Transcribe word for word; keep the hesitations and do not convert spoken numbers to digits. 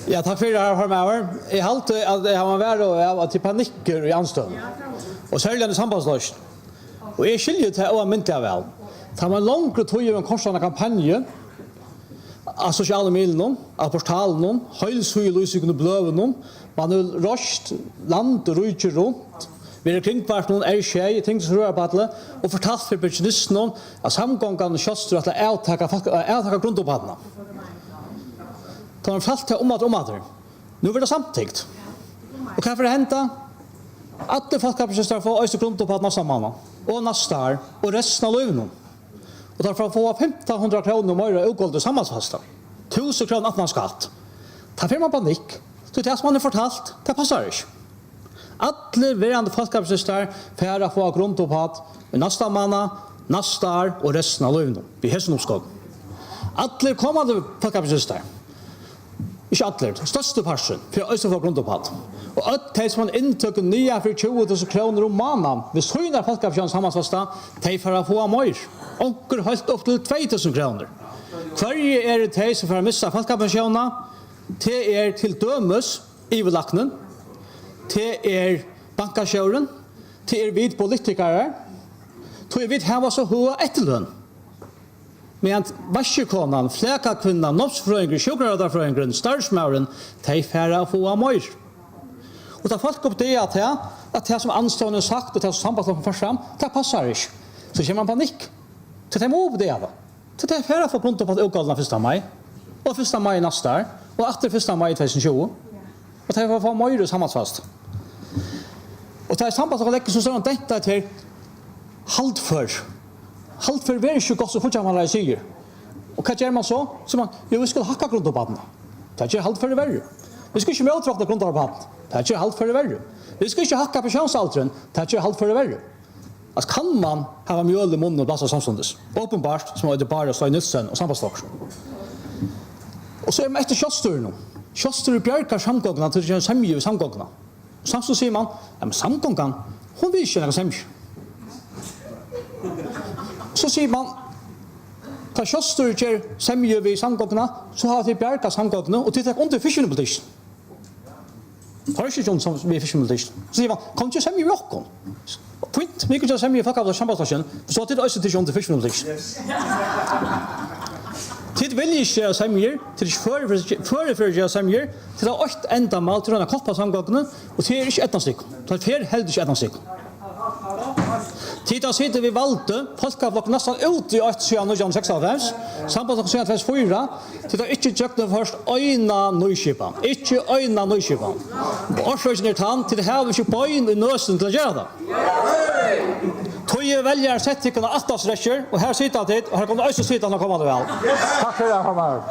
Ja, takk fyri, harra formaður. Eg haldi, at eg havi ein varhuga av, at tað er panikkur í andstøðuni, og serliga í sambandsflokkinum. Og eg skilji tað óalmindiliga væl. Tá man longri tíð hevur ein kortana kampanju á sosialu miðlunum, á portalunum, heilsíðulýsingum í bløðunum, man hevur reist land og ríki runt, verið í Kringvarpinum, R sjey, Tingins Fríðarballi, og fortalt fyri pensjonistunum, at samgongan í Sjóstur ætlar at avtaka fólk, at avtaka grundarupphæddina. Tá man fært tað um aftur, um aftur. Nú verður tað samtykt. Og hvat fer at henda? Allir fólkapensjonistar fáa eisini grundarupphædd næsta mánað, og næsta ár, og restina av lívinum. Og teir fara at fáa fimtan hundrað krónur meira útgoldið í samhaldsfasta. Túsund krónur aftan á skatt. Tá fær man panikk. Tí tað, sum man er fortalt, tað passar ikki. Allir verandi fólkapensjonistar fara at fáa grundarupphædd í næsta mánað, næsta ár og restina av lívinum við hesum uppskotinum. Allir komandi fólkapensjonistar, ikki allir, størsti parturin, fer eisini at fáa grundarupphædd. Og øll tey, sum hava eintøku niðan fyri tjúgu túsund krónur um mánaðin við sínar fólkapensjónir samhaldsfasta, tey fara at fáa meir. Onkur heilt upp til tvey túsund krónur. Hvørji eru tey, sum fara at missa fólkapensjónina? Tað er til dømis yvirlæknin, tað er bankastjórin, tað eru vit politikarar, tí vit hava so høga eftirløn. Meðan vaskikonan, flakakvinnan, námsfrøðingurin, sjúkrarøktarfrøðingurin, starvsmaðurin, tey fara at fáa meir. Og tá fólk uppdaga tað, at tað, sum andstøðan hevur sagt, og tað, sum Sambandsflokkurin fær fram, tað passar ikki, so kemur ein panikk. So tey mugu uppdaga tað. So tey fara at fáa grundarupphædd útgoldna fyrsta mai, og fyrsta mai næsta ár, og aftur fyrsta mai tvey túsund og tjúgu. Og tey fara at fáa meira í samhaldsfasta. Og tá er Sambandsflokkurin leggur so stóran dent á, at her haldfør. Haldfør verður ikki gott, sum fíggjarmálaráðið sigur. Og hvat ger man so? Sigur man, jú, vit skulu hækka grundarupphæddina. Tað ger haldførið verri. Vit skulu ikki mótrokna grundarupphæddina. Tað ger haldførið verri. Vit skulu ikki hækka pensjónsaldurin. Tað ger haldførið verri. Altso, kann man hava mjøl í munnin og blasta samstundis? Openbart, sum eitur Bárður Stein Nielsen og Sambandsflokkurin. Og so er man eftir sjálvstýrinum. Sjálvstýrið bjargar samgonguna, tí tað er ein semja við samgonguna. Samstundis sigur man, ja, men samgongan, hon vil ikki nakað semja. So sigur man, tá sjálvstýrið ger semju við samgonguna, so hava tit bjargað samgonguni, og tit taka undir fiskvinnupolitikkin. Teir eru ikki undir sam-, við fiskvinnupolitikkin. So sigur man, kom til semja við okkum. Fínt, vit kunnu semja við Fólkaflokkin, Sambandsflokkin, so hava tit eisini tikið undir fiskvinnupolitikkin. Tit vilja ikki gera semjur, tit eru ikki førir fyri, førir fyri at gera semjur, tit hava eitt endamál, tit royna at koppa samgonguni, og tað er ikki eydnast tykkum. Tað fer heldur ikki eydnast tykkum. Tit hava sitið við valdið, Fólkaflokkurin næstan út í eitt síðan nítjan hundrað og seksoghálvfems, Sambandsflokkurin síðan tvey túsund og fýra, tit hava ikki gjøgnumført eina nýskipan, ikki eina nýskipan. Og orsøkin er tann, tit hava ikki bein í nøsini til at gera tað. Tí veljarin setti tykkum á aftast rekkjur, og her sita tit, og her koma tit eisini sita, tá tit koma til val. Takk fyri, harra formaður.